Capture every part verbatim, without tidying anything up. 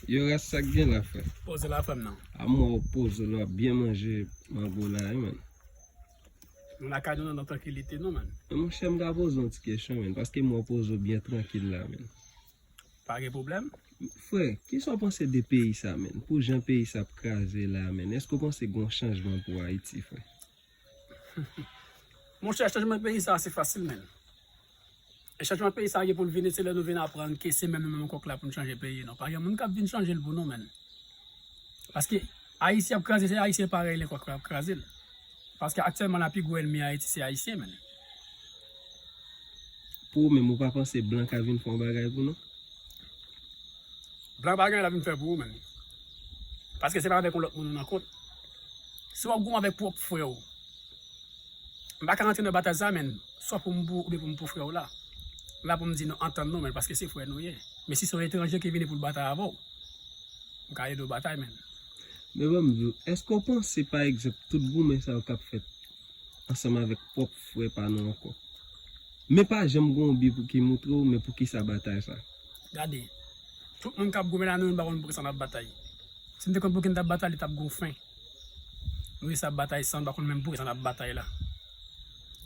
Yo, ras, sa k gen la, frè? Poze la, frè m nan. A mwen w poze la, w ap byen manje mango la, wi, man. Nou lakay nou nan, nan trankilite, non, man. Men monchè, m ka poze yon ti kesyon, man, paske m wè w poze w byen trankil la, man. Pa gen pwoblèm. Frè, kisa w panse de peyi sa, man? Pou jan peyi sa ap kraze la, man, èske w panse gen yon chanjman pou Ayiti, frè? Monchè, chanjman peyi sa, se fasil, man. E chanjman peyi sa gen pou l vini, se lè nou vin aprann ke se menm nou menm kòk la pou n chanje peyi, non. Pa gen moun k ap vin chanje l pou nou, man. Paske Ayiti ap kraze, se Ayisyen parèy li kòk la ap kraze l. Paske aktyèlman la, pi gwo ènmi Ayiti, se Ayisyen, man. Pou ou menm, ou pa panse blan ka vin fè yon bagay pou nou? Blan pa gen la vin fè pou ou, man. Paske se pa avèk yon lòt moun ou nan kont. Si w ap goumen avèk pwòp frè w, m pa ka rantre nan batay sa, man. Swa pou m pou ou, oubyen pou m pou frè w la. La pou m di nou antann nou, man, paske se frè nou ye. Men si se yon etranje ki vini pou l batay avè w, m ka ede w batay, man. Men ban m di w, èske w panse, pa egzanp, tout goumen sa yo k ap fèt ansanm avèk pwòp frè pa nou ankò? Men pa janm gen yon bi pou ki moutre w, men poukisa batay sa? Gade, tout moun k ap goumen la, nou menm pa konn poukisa n ap batay. Si n te konn pou ki n t ap batay, li t ap gen yon fen. Nou resi ap batay san nou pa konn menm poukisa n ap batay la.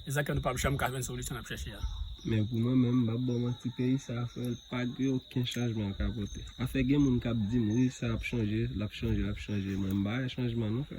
E sa k fè nou p ap janm ka jwenn solisyon n ap chèche a. Men pou mwen menm, m p ap ba w manti, peyi sa a, frè, pa gen okenn chanjman l ka pote. Afè gen moun k ap di m, wi, sa ap chanje, l ap chanje, l ap chanje. Mwen, m pa wè chanjman non, frè.